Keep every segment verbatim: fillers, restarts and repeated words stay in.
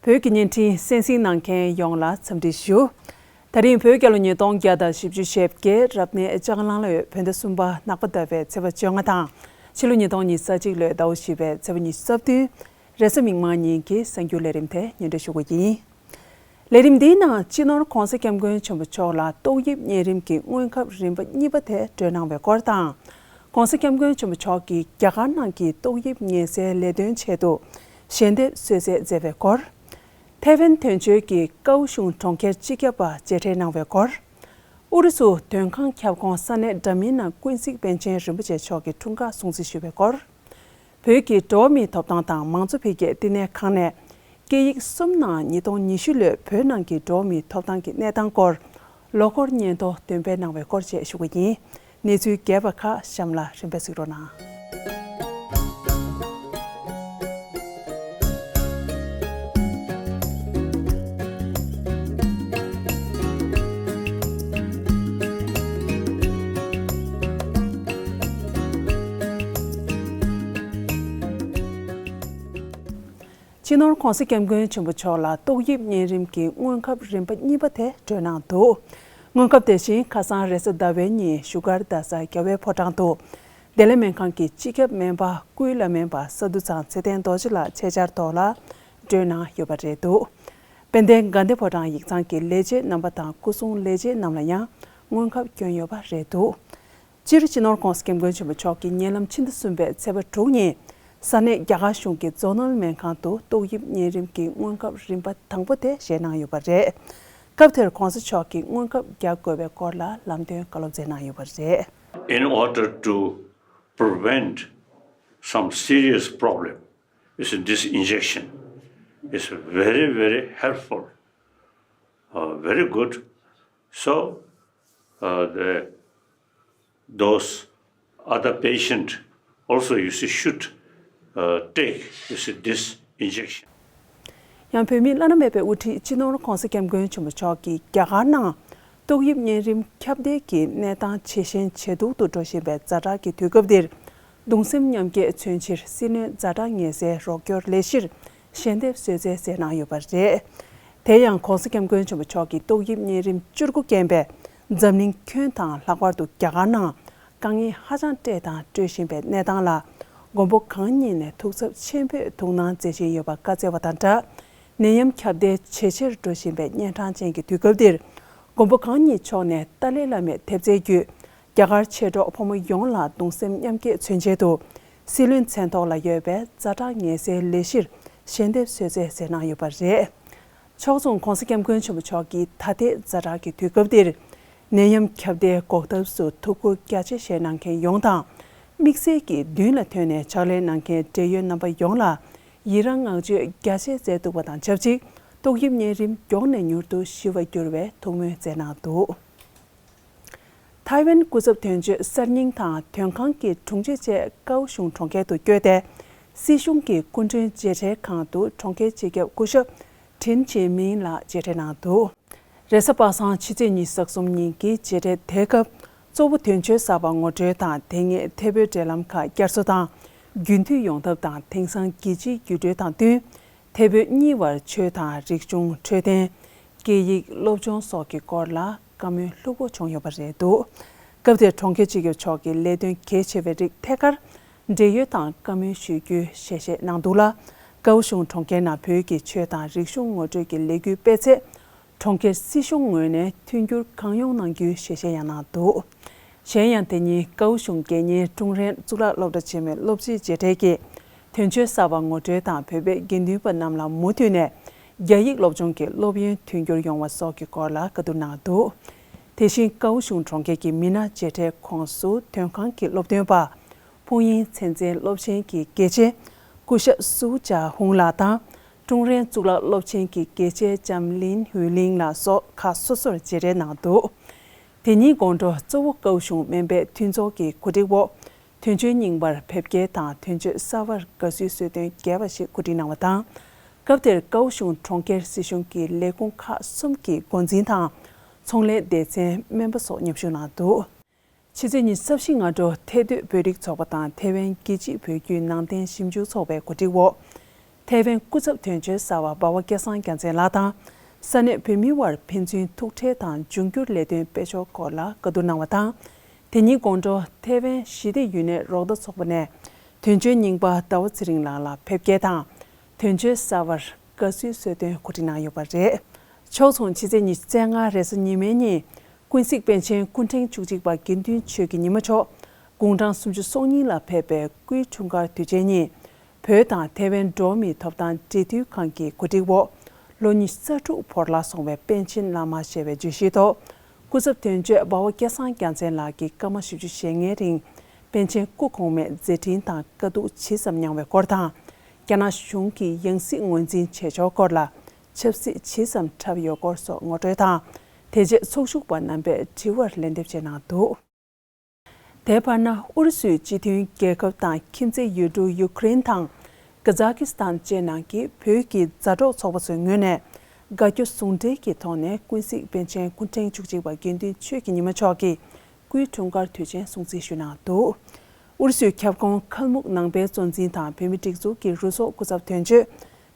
བོད་ཀྱི་བརྙན་འཕྲིན་གསན་གཟིགས་གནང་མཁན་ཡོངས་ལ་འཚམས་འདྲི་ཞུ། ད་རིང་བོད་རྒྱལ་ལོ་ཉིས་སྟོང་བརྒྱ་དང་བཞི་བཅུ་ཞེ་བརྒྱད་རབ་གནས་ལྕགས་གླང་ལོའི་བོད་ཟླ་གསུམ་པ་ནག་པ་ཟླ་བའི་ཚེས་པ་བཅོ་ལྔ་དང་ཕྱི་ལོ་ཉིས་སྟོང་ཉི་ཤུ་རྩ་གཅིག་ལོའི་ཟླ་བ་བཞི་པའི་ཚེས་པ་ཉི་ཤུ་རྩ་བདུན། རེས་གཟའ་མིག་དམར་ཉིན་གྱི་གསར་འགྱུར་ལས་རིམ་དེ་སྙན་སྒྲོན་ཞུ་གི་ཡིན། ལས་རིམ་འདིའི་ནང་སྤྱི་ནོར་༧གོང་ས་༧སྐྱབས་མགོན་ཆེན་པོ་མཆོག་ལ་ཏོག་དབྱིབས་གཉན་རིམས་ཀྱི་སྔོན་ཁབ་རིམ་པ་གཉིས་པ་དེ་སྤྲོད་གནང་བའི་སྐོར་དང་། ༸གོང་ས་༧སྐྱབས་མགོན་ཆེན་པོ་མཆོག་གིས་རྒྱ་གར་ནང་གི་ཏོག་དབྱིབས་ངལ་སེལ་ལས་དོན་ཆེད་དུ་ཞལ་འདེབས་གསོལ་སྩལ་མཛད་པའི་སྐོར། ཐའེ་ཝན་དོན་གཅོད་ཀྱིས་ཀའོ་གཞུང་གྲོང་ཁྱེར་སྤྱི་ཁྱབ་པ་མཇལ་འཕྲད་གནང་བའི་སྐོར། ཨུ་རུ་སུ་མདོ་ཁམས་ཁྱབ་ཁོངས་ས་གནས་འདྲ་མིན་ནང་ཀུན་གཟིགས་པཎ་ཆེན་རིན་པོ་ཆེ་མཆོག་གི་འཁྲུངས་སྐར་སྲུང་བརྩི་ཞུ་བའི་སྐོར། བོད་ཀྱི་འགྲོ་བ་མིའི་ཐོབ་ཐང་དང་མང་གཙོ་འཕེལ་རྒྱས་བསྟི་གནས་ཁང་ནས་སྐད་ཡིག་གསུམ་ནང་ཉིས་སྟོང་ཉི་ཤུ་ལོའི་བོད་ནང་གི་འགྲོ་བ་མིའི་ཐོབ་ཐང་གི་གནས་སྟངས་སྐོར་ལོ་འཁོར་སྙན་ཐོ་འདོན་སྤེལ་གནང་བའི་སྐོར་བཅས་ཞུ་གི་ཡིན། གནས་ཚུལ་རྒྱས་པ་ཁག་གཤམ་ལ་རིམ་པས་གཟིགས་རོགས་གནང་། སྤྱི་ནོར་༸གོང་ས་༸སྐྱབས་མགོན་ཆེན་པོ་མཆོག་ལ་ཏོག་དབྱིབས་གཉན་རིམས་ཀྱི་སྔོན་ཁབ་རིམ་པ་གཉིས་པ་དེ་སྤྲོད་གནང་འདུག་སྔོན་ཁབ་དེ་བཞིན་ཁ་སང་རེས་གཟའ་ཟླ་བའི་ཉིན་བཞུགས་སྒར་རྡ་ས་རྒྱལ་བའི་ཕོ་བྲང་དུ་བདེ་ལེགས་སྨན་ཁང་གི་སྤྱི་ཁྱབ་སྨན་པ་སྐུའི་བླ་སྨན་པ་ས་འདུ་ཚང་ཚེ་བརྟན་རྡོ་རྗེ་ལགས་ཆེད་བཅར་ཐོག་ལ་སྤྲོད་གནང་ཡོད་པ་རེད་འདུག་དཔལ་ལྡན་དགའ་ལྡན་ཕོ་བྲང་ཡིག་ཚང་གི་ལས་བྱེད་རྣམ་པ་དང་སྐུ་སྲུང་ལས་བྱེད་རྣམས་ལ་ཡང་སྔོན་ཁབ་བསྐྱོན་ཡོད་པ་རེད་འདུག་སྤྱིར་སྤྱི་ནོར་༸གོང་ས་༸སྐྱབས་མགོན་ཆེན་པོ་མཆོག་གིས་ཉེ་ལམ་ཕྱི་ཟླ་གསུམ་པའི་ཚེས་པ་དྲུག་ཉིན་ས་གནས་རྒྱ་གར་གཞུང་གི་ཛོ་ནལ་སྨན་ཁང་དུ་ཏོག་དབྱིབས་གཉན་རིམས་ཀྱི་སྔོན་ཁབ་རིམ་པ་དང་པོ་དེ་བཞེས་གནང་ཡོད་པ་རེད། སྐབས་དེར་༸གོང་ས་མཆོག་གིས་སྔོན་ཁབ་རྒྱག་དགོས་པའི་སྐོར་ལ་ལམ་སྟོན་བཀའ་སློབ་སྩལ་གནང་ཡོད་པ་རེད། In order to prevent some serious problem, you see, this injection is very, very helpful, uh, very good. So, uh, the, those other patient also, you see, should, uh, take, you see, this injection. ཡང་བོད་མིའི་བླ་ན་མེད་པའི་དབུ་ཁྲིད་སྤྱི་ནོར་༸གོང་ས་༸སྐྱབས་མགོན་ཆེན་པོ་མཆོག་གིས་རྒྱ་གར་ནང་ཏོག་དབྱིབས་གཉན་རིམས་ཁྱབ་གདལ་གྱི་གནས་སྟངས་ཇེ་ཞན་ཇེ་སྡུག་ཏུ་འགྲོ་བཞིན་པའི་ཛ་དྲག་གི་དུས་སྐབས་འདིར། གདུང་སེམས་མཉམ་སྐྱེད་མཚོན་ཕྱིར་སྲིད་བློན་ཛ་དྲག་ངལ་སེལ་རོགས་སྐྱོར་ལས་གཞིར་ཞལ་འདེབས་གསོལ་སྩལ་མཛད་གནང་ཡོད་པ་རེད། དེ་ཡང་༸གོང་ས་༸སྐྱབས་མགོན་ཆེན་པོ་མཆོག་གིས་ཏོག་དབྱིབས་གཉན་རིམས་བཅུ་དགུ་རྐྱེན་པས་འཛམ་གླིང་ཁྱོན་དང་ལྷག་པར་དུ་རྒྱ་གར་ནང་དཀའ་ངལ་ཧ་ཅང་སྤྲད་དང་སྤྲོད་བཞིན་པའི་གནས་སྟངས་ལ་མགོན་པོ་གང་ཉིད་ནས་ཐུགས་འཚབ་ཆེན་པོས་ཐུགས་སྣང་མཛད་བཞིན་ཡོད་པ་བཀའ་སྩལ་བ་དང་སྦྲགས། ནད་ཡམས་ཁྱབ་གདལ་ཇེ་ཆེར་འགྲོ་བཞིན་པའི་གཉན་འཕྲང་ཅན་གྱི་དུས་སྐབས་འདིར། མགོན་པོ་གང་ཉིད་མཆོག་ནས་ཏཱ་ལའི་བླ་མའི་ཐེབས་རྩའི་བརྒྱུད། རྒྱ་གར་མཆེད་གྲོགས་ཕོ་མོ་ཡོངས་ལ་གདུང་སེམས་མཉམ་སྐྱེད་མཚོན་ཆེད་དུ། སྲིད་བློན་མཚན་ཐོག་ལ་ཡོད་པའི་ཛ་དྲག་ངལ་སེལ་ལས་གཞིར་ཞལ་འདེབས་གསོལ་སྩལ་མཛད་གནང་ཡོད་པ་རེད། ཕྱོགས་མཚུངས་༸གོང་ས་༸སྐྱབས་མགོན་ཆེན་པོ་མཆོག་གིས་ད་ལྟའི་ཛ་དྲག་གི་དུས་སྐབས་འདིར། ནད་ཡམས་ཁྱབ་གདལ་འགོག་ཐབས་སུ་ཐུགས་ཁུར་རྒྱ་ཆེ་བཞེས་གནང་མཁན་ཡོངས་དང་། དམིགས་བསལ་གྱིས་མདུན་ལ་ཐོན་ནས་ཕྱག་ལས་གནང་མཁན་འབྲེལ་ཡོད་རྣམ་པ་ཡོངས་ལ་ཡི་རང་བསྔགས་བརྗོད་རྒྱ་ཆེ་མཛད་འདུག་པ་དང་ཆབས་ཅིག་ཏོག་དབྱིབས་གཉན་རིམས་མགྱོགས་ནས་མྱུར་དུ་ཞི་བར་འགྱུར་བའི་ཐུགས་སྨོན་མཛད་གནང་འདུག་ཐའེ་ཝན་སྐུ་ཚབ་དོན་གཅོད་གསར་རྙིང་དང་དོན་ཁང་གི་དྲུང་ཆེ་བཅས་ཀའོ་གཞུང་གྲོང་ཁྱེར་དུ་བསྐྱོད་དེ། སྲིད་གཞུང་གི་སྐུ་མགྲོན་མཇལ་འཕྲད་ཁང་དུ་གྲོང་ཁྱེར་སྤྱི་ཁྱབ་སྐུ་ཞབས་ཁྲིན་ཅི་མིང་ལགས་མཇལ་འཕྲད་གནང་འདུག་རེས་གཟའ་པ་སངས་ཕྱི་ཚེས་ཉི་ཤུ་རྩ་གསུམ་ཉིན་གྱི་མཇལ་འཕྲད་དེའི་སྐབས་གཙོ་བོ་དོན་གཅོད་གསར་པ་ངོ་སྤྲོད་དང་དེ་སྔའི་ཐད་འབོད་འབྲེལ་ལམ་ཁག་བསྐྱར་གསོ་དང་། རྒྱུན་མཐུད་ཡོང་ཐབས་དང་དེང་སང་རྒྱལ་སྤྱིའི་འགྱུར་འགྲོས་དང་བསྟུན། ཐད་འབོད་གཉིས་བར་ཆོས་དང་རིག་གཞུང་འཕྲོད་བསྟེན། སྐད་ཡིག་སློབ་སྦྱོང་སོགས་ཀྱི་སྐོར་ལ་བཀའ་མོལ་ལྷུག་པོ་བྱུང་ཡོད་པ་རེད་འདུག་སྐབས་དེར་གྲོང་ཁྱེར་སྤྱི་ཁྱབ་མཆོག་གིས་ལས་དོན་གལ་ཆེ་བའི་རིགས་ཐད་ཀར་འབྲེལ་ཡོད་དང་བཀའ་མོལ་ཞུ་རྒྱུའི་ཞལ་བཞེས་གནང་འདུག་ལ། ཀའོ་གཞུང་གྲོང་ཁྱེར་ནང་བོད་ཀྱི་ཆོས་དང་རིག་གཞུང་ངོ་སྤྲོད་ཀྱི་ལས་འགུལ་སྤེལ་ཚེ། གྲོང་ཁྱེར་སྲིད་གཞུང་ངོས་ནས་མཐུན་འགྱུར་གང་ཡོང་གནང་རྒྱུའི་ཞལ་བཞེས་ཡང་གནང་འདུག་གཞན་ཡང་དེ་ཉིན་ཀའོ་གཞུང་དགེ་བསྙེན་ཀྲུང་རེན་གཙུག་ལག་སློབ་གྲྭ་ཆེན་མོའི་སློབ་སྤྱིའི་མཇལ་འཕྲད་ཀྱིས། དོན་གཅོད་གསར་པ་ངོ་སྤྲོད་དང་བོད་པའི་དགེ་འདུན་པ་རྣམས་ལ་མུ་མཐུད་ནས་རྒྱ་ཡིག་སློབ་སྦྱོང་གི་སློབ་ཡོན་མཐུན་འགྱུར་ཡོང་བ་སོགས་ཀྱི་སྐོར་ལ་བཀའ་བསྡུར་གནང་འདུག་དེ་བཞིན་ཀའོ་གཞུང་གྲོང་ཁྱེར་གྱི་མི་སྣ་མཇལ་འཕྲད་ཁོངས་སུ་དོན་ཁང་གི་སློབ་སྟོན་པ། ཧྥུང་དབྱིང་ཚན་རྩལ་སློབ་ཆེན་གྱི་དགེ་ཆེ། སྐུ་ཞབས་སུའུ་ཅཱ་ཧུང་ལགས་དང་། ཀྲུང་རེན་གཙུག་ལག་སློབ་ཆེན་གྱི་དགེ་ཆེ་ལྕམ་ལིན་ཧུའུ་ལིང་ལགས་སོགས་ཁག་སོ་སོར་མཇལ་འཕྲད་གནང་འདུག་དེ་ཉིན་དགོང་དྲོ་གཙོ་བོ་ཀའོ་གཞུང་སྨན་པའི་མཐུན་ཚོགས་ཀྱི་གོ་སྒྲིག་འོག་དོན་གཅོད་རྙིང་པར་ཕེབས་སྐྱེལ་དང་དོན་གཅོད་གསར་པར་དགའ་བསུའི་གསོལ་སྟོན་རྒྱས་པ་ཞིག་གོ་སྒྲིག་གནང་བ་དང་། སྐབས་དེར་ཀའོ་གཞུང་གྲོང་ཁྱེར་སྲིད་གཞུང་གི་ལས་ཁུངས་ཁག་གསུམ་གྱི་འགོ་འཛིན་དང་། ཚོང་ལས་སྡེ་ཚན་སྨན་པ་སོགས་མཉམ་ཞུགས་གནང་འདུག་ཕྱི་ཚེས་ཉི་ཤུ་རྩ་བཞི་སྔ་དྲོ་ཐེ་སྟོད་བོད་རིགས་ཚོགས་པ་དང་ཐེ་ཝན་རྒྱལ་སྤྱིའི་བོད་བརྒྱུད་ནང་བསྟན་ཞིབ་འཇུག་ཚོགས་པའི་གོ་སྒྲིག་འོག་ཐའེ་ཝན་སྐུ་ཚབ་དོན་གཅོད་གསར་པ་འབའ་བ་སྐལ་བཟང་རྒྱལ་མཚན་ལགས་དང་། ས་གནས་བོད་མིའི་དབར་ཕན་ཚུན་ཐུག་འཕྲད་དང་འབྱུང་འགྱུར་ལས་དོན་སྤེལ་ཕྱོགས་སྐོར་ལ་བཀའ་བསྡུར་གནང་བ་དང་། དེ་ཉིན་དགོང་དྲོ་ཐའེ་ཝན་ཞི་བདེ་ཡུན་གནས་རོགས་ཟླ་ཚོགས་པ་ནས་དོན་གཅོད་རྙིང་པ་ཟླ་བ་ཚེ་རིང་ལགས་ལ་ཕེབས་སྐྱེལ་དང་། དོན་གཅོད་གསར་པར་དགའ་བསུའི་གསོལ་སྟོན་གོ་སྒྲིག་གནང་ཡོད་པ་རེད། ཕྱོགས་མཚུངས་ཕྱི་ཚེས་ཉི་ཤུ་རྩ་ལྔ་རེས་གཟའ་ཉི་མའི་ཉིན། ཀུན་གཟིགས་པཎ་ཆེན་སྐུ་ཕྲེང་བཅུ་གཅིག་པ་དགེ་འདུན་ཆོས་ཀྱི་ཉི་མ་མཆོག་དགུང་གྲངས་སུམ་ཅུ་སོ་གཉིས་ལ་ཕེབས་པའི་སྐུའི་འཁྲུངས་སྐར་དུས་ཆེན་ཉིན། བོད་དང་ཐའེ་ཝན་འགྲོ་བ་མིའི་ཐོབ་ཐང་འབྲེལ་མཐུད་ཁང་གི་གོ་སྒྲིག་འོག་ལོ་ཉི་ཤུ་རྩ་དྲུག་བོར་ལ་སོང་བའི་པཎ་ཆེན་བླ་མ་ཞེས་པའི་བརྗོད་གཞིའི་ཐོག་སྐུ་ཚབ་དོན་གཅོད་འབའ་བ་སྐལ་བཟང་རྒྱལ་མཚན་ལགས་ཀྱིས་སྐར་མ་བཞི་བཅུ་ཞེ་ལྔའི་རིང་པཎ་ཆེན་སྐུ་གོང་མའི་མཛད་འཕྲིན་དང་དཀའ་སྡུག་ཇི་ཙམ་མྱངས་བའི་སྐོར་དང་། རྒྱ་ནག་གཞུང་གིས་ཡང་སྲིད་ངོས་འཛིན་བྱེད་ཕྱོགས་སྐོར་ལ་ཆབ་སྲིད་ཇི་ཙམ་འཁྲབ་ཡོད་སྐོར་སོགས་ངོ་སྤྲོད་དང་། དེ་རྗེས་ཚོགས་ཞུགས་པ་རྣམ་པས་དྲི་བར་ལན་འདེབས་བྱས་གནང་འདུག་དེའི་བར་ན་ཨུ་རུ་སུའི་སྤྱི་མཐུན་རྒྱལ་ཁབ་དང་ཁྱིམ་མཚེས་ཡུལ་གྲུ་ཡུ་ཀེ་རེན་དང་། ཀ་ཛ་ཀི་སི་ཐན་བཅས་ནང་གི་བོད་ཀྱི་མཛའ་གྲོགས་ཚོགས་པ་ཚོའི་ངོས་ནས་དགའ་སྐྱོ་ཟུང་འབྲེལ་གྱི་ཐོག་ནས་ཀུན་གཟིགས་པཎ་ཆེན་སྐུ་ཕྲེང་བཅུ་གཅིག་པ་དགེ་འདུན་ཆོས་ཀྱི་ཉི་མ་མཆོག་གི་སྐུའི་འཁྲུངས་སྐར་དུས་ཆེན་སྲུང་བརྩི་ཞུས་གནང་འདུག་ཨུ་རུ་སུའི་ཁྱབ་ཁོངས་ཁལ་མུག་ནང་པའི་གཙོ་འཛིན་དང་བོད་མིའི་སྒྲིག་འཛུགས་ཀྱི་རུ་ཚོགས་སྐུ་ཚབ་དོན་གཅོད་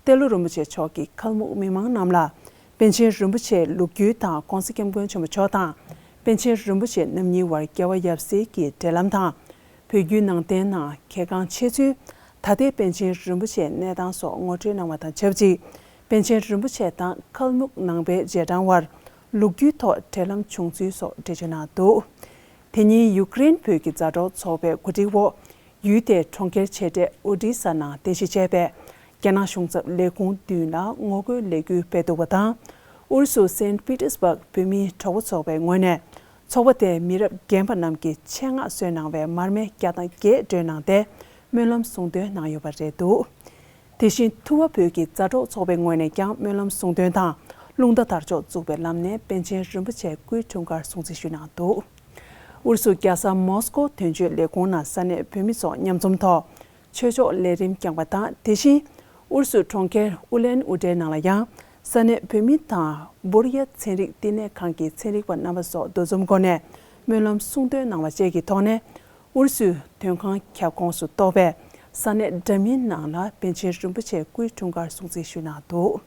ཏེ་ལོ་རིན་པོ་ཆེ་མཆོག་གིས་ཁལ་མུག་མི་མང་རྣམས་ལ་པཎ་ཆེན་རིན་པོ་ཆེའི་ལོ་རྒྱུས་དང་༸གོང་ས་༸སྐྱབས་མགོན་ཆེན་པོ་མཆོག་དང་པཎ་ཆེན་རིན་པོ་ཆེ་རྣམ་གཉིས་དབར་རྒྱལ་བ་ཡབ་སྲས་ཀྱི་འབྲེལ་ལམ་དང་། བོད་བརྒྱུད་ནང་བསྟན་ནང་གལ་འགངས་ཆེ་ཚུལ། ད་ལྟའི་པཎ་ཆེན་རིན་པོ་ཆེའི་གནས་སྟངས་སོགས་ངོ་སྤྲོད་གནང་བ་དང་ཆབས་ཅིག་པཎ་ཆེན་རིན་པོ་ཆེ་དང་ཁལ་མུག་ནང་པའི་རྗེས་འབྲང་དབར་ལོ་རྒྱུས་ཐོག་འབྲེལ་ལམ་བྱུང་ཚུལ་སོགས་འགྲེལ་བརྗོད་གནང་འདུག་དེ་ཉིན་ཡུ་ཀེ་རེན་བོད་ཀྱི་མཛའ་གྲོགས་ཚོགས་པའི་གོ་སྒྲིག་འོག་ཡུལ་དེའི་གྲོང་ཁྱེར་ཆེ་གྲས་ཨོ་ཌི་ས་ནང་རྟེན་གཞི་བྱས་པའི་རྒྱ་ནག་གཞུང་ཚབ་ལས་ཁུངས་མདུན་ལ་ངོ་རྒོལ་ལས་འགུལ་སྤེལ་འདུག་པ་དང་། ཨུ་རུ་སུ་སེན་པི་ཏེར་སྦུག་བོད་མིའི་གྲོགས་པོ་ཚོགས་པའི་ངོས་ནས་ཚོགས་པ་དེའི་མི་རབས་རྒན་པ་རྣམས་ཀྱི་ཆེད་མངགས་སྲོལ་གནང་བའི་མར་མེ་བརྒྱ་དང་བརྒྱད་སྤྲོད་གནང་སྟེ་སྨོན་ལམ་གསུང་འདོན་གནང་ཡོད་པ་རེད་འདུག་དེ་བཞིན་ཐུ་བ་བོད་ཀྱི་མཛའ་གྲོགས་ཚོགས་པའི་ངོས་ནས་ཀྱང་སྨོན་ལམ་གསུང་འདོན་དང་རླུང་རྟ་དར་ལྕོག་བཙུགས་པའི་ལམ་ནས་པཎ་ཆེན་རིན་པོ་ཆེའི་སྐུའི་འཁྲུངས་སྐར་སྲུང་བརྩི་ཞུས་གནང་འདུག་ཨུ་རུ་སུ་རྒྱལ་ས་མོ་སི་ཀོ་དོན་གཅོད་ལས་ཁུངས་ནང་ས་གནས་བོད་མི་ཚོ་མཉམ་འཛོམས་ཐོག་ཆོས་ཕྱོགས་ལས་རིམ་བསྐྱངས་པ་དང་། དེ་བཞིན་ཨུ་རུ་སུ་གྲོང་ཁྱེར་ཨུ་ལན་ཨུ་ཏའི་ནང་ལ་ཡང་ས་གནས་བོད་མི་དང་བུར་ཡ་ཚན་རིག་བསྟི་གནས་ཁང་གི་ཚན་རིག་པ་རྣམ་པ་སོགས་འདུ་འཛོམས་སྒོ་ནས་སྨོན་ལམ་གསུང་འདོན་གནང་བ་བཅས་ཀྱི་ཐོག་ནས་ཨུ་རུ་སུའི་དོན་ཁང་ཁྱབ་ཁོངས་སུ་གཏོགས་པའི་ས་གནས་འདྲ་མིན་ནང་ལ་པཎ་ཆེན་རིན་པོ་ཆེའི་སྐུའི་འཁྲུངས་སྐར་སྲུང་བརྩི་ཞུས་གནང་འདུག་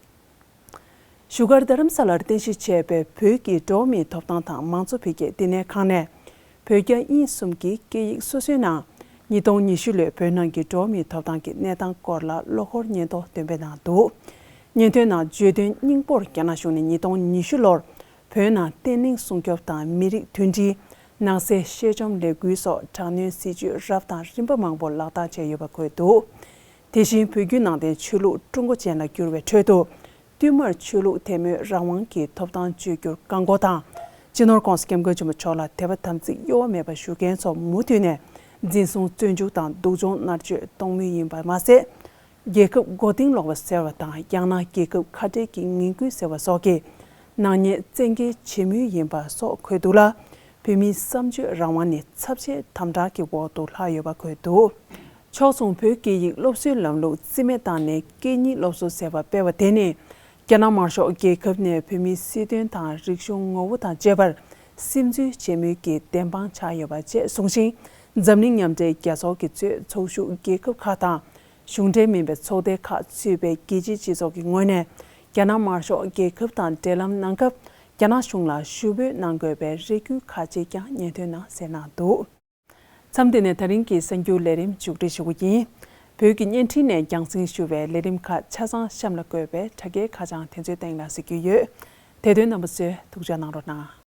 བཞུགས་སྒར་རྡ་རམ་ས་ལར་རྟེན་གཞི་བྱས་པའི་བོད་ཀྱི་འགྲོ་བ་མིའི་ཐོབ་ཐང་དང་མང་གཙོ་འཕེལ་རྒྱས་བསྟི་གནས་ཁང་ནས་བོད་རྒྱ་དབྱིན་གསུམ་གྱི་སྐད་ཡིག་སོ་སོའི་ནང་ཉིས་སྟོང་ཉི་ཤུ་ལོའི་བོད་ནང་གི་འགྲོ་བ་མིའི་ཐོབ་ཐང་གི་གནས་སྟངས་སྐོར་ལ་གློ་འཁོར་སྙན་ཐོ་འདོན་སྤེལ་གནང་འདུག་སྙན་ཐོའི་ནང་བརྗོད་དོན་སྙིང་པོར་རྒྱ་ནག་གཞུང་ནས་ཉིས་སྟོང་ཉི་ཤུ་ལོར་བོད་ནང་བརྟན་ལྷིང་སྲུང་སྐྱོབ་དང་མི་རིགས་མཐུན་སྒྲིལ། ནག་སེལ་གཤེད་བཅོམ་ལས་འགུལ་སོགས་དྲག་གནོན་སྲིད་བྱུས་རབ་དང་རིམ་པ་མང་པོ་ལག་བསྟར་བྱས་ཡོད་པ་འཁོད་འདུག་དེ་བཞིན་བོད་བརྒྱུད་ནང་བསྟན་ཆོས་ལུགས་ཀྲུང་གོ་ཅན་ལ་བསྒྱུར་བའི་ཁྲོད་དུ། བསྟུད་མར་ཆོས་ལུགས་དད་མོས་རང་དབང་གི་ཐོབ་ཐང་གཅོད་རྒྱུར་བཀག་འགོག་དང་། སྤྱི་ནོར་༸གོང་ས་༸སྐྱབས་མགོན་ཆེན་པོ་མཆོག་ལ་དད་པ་དམ་ཚིག་གཡོ་བ་མེད་པ་ཞུ་མཁན་ཚོ་མུ་མཐུད་ནས་འཛིན་བཟུང་བཙོན་འཇུག་དང་སྡུག་སྦྱོང་མནར་གཅོད་གཏོང་མུས་ཡིན་པ་མ་ཟད། རྒྱལ་ཁབ་མགོ་རྟིང་སློག་པ་ཟེར་བ་དང་ཡང་ན་རྒྱལ་ཁབ་ཁ་བྲལ་གྱི་ངན་སྐུལ་ཟེར་བ་སོགས་ཀྱི་ནག་ཉེས་བཙན་འགེལ་བྱེད་མུས་ཡིན་པ་སོགས་འཁོད་འདུག་ལ། བོད་མིའི་བསམ་སྤྱོད་རང་དབང་ནི་ཚབས་ཆེའི་དམ་དྲག་གི་འོག་ཏུ་ལྷག་ཡོད་པ་འཁོད་འདུག་ཕྱོགས་མཚུངས་བོད་སྐད་ཡིག་སློབ་གསོའི་ལམ་ལུགས་རྩིས་མེད་བཏང་ནས་སྐད་གཉིས་སློབ་གསོ་ཟེར་བ་སྤེལ་བ་དེ་ནི། རྒྱ་ནག་དམར་ཤོག་རྒྱལ་ཁབ་ནས་བོད་མིའི་སྲིད་དོན་དང་རིག་གཞུང་ངོ་བོ་དང་བཅས་པར་སིམ་འཛུལ་བྱེད་མུས་ཀྱི་བདེན་དཔང་ཆགས་ཡོད་པ་བཅས་གསུངས་ཤིང་། འཛམ་གླིང་མཉམ་འབྲེལ་རྒྱལ་ཚོགས་ཀྱིས་གཙོས་ཚོགས་ཞུགས་རྒྱལ་ཁབ་ཁག་དང་། གཞུང་འབྲེལ་མིན་པའི་ཚོགས་སྡེ་ཁག་ཚུད་པའི་རྒྱལ་སྤྱིའི་སྤྱི་ཚོགས་ཀྱི་ངོས་ནས་རྒྱ་ནག་དམར་ཤོག་རྒྱལ་ཁབ་དང་འབྲེལ་ལམ་གནང་སྐབས། རྒྱ་ནག་གཞུང་ལ་ཞུ་འབོད་གནང་དགོས་པའི་རེ་སྐུལ་ཁག་ཅིག་ཀྱང་སྙན་ཐོའི་ནང་གསལ་གནང་འདུག་མཚམས་འདི་ནས་ད་རིང་གི་གསར་འགྱུར་ལས་རིམ་མཇུག་སྒྲིལ་ཞུ་རྒྱུ་ཡིན། བོད་ཀྱི་བརྙན་འཕྲིན་ནས་རྒྱང་སྲིང་ཞུ་བའི་ལས་རིམ་ཁག་ཆ་ཚང་གཤམ་ལ་བཀོད་པའི་དྲ་རྒྱའི་ཁ་བྱང་དེ་ཚོའི་སྟེང་ལ་གཟིགས་རྒྱུ་ཡོད། དེ་དོན་རྣམ་པ་ཚོས་ཐུགས་འཇགས་གནང་རོགས་གནང་།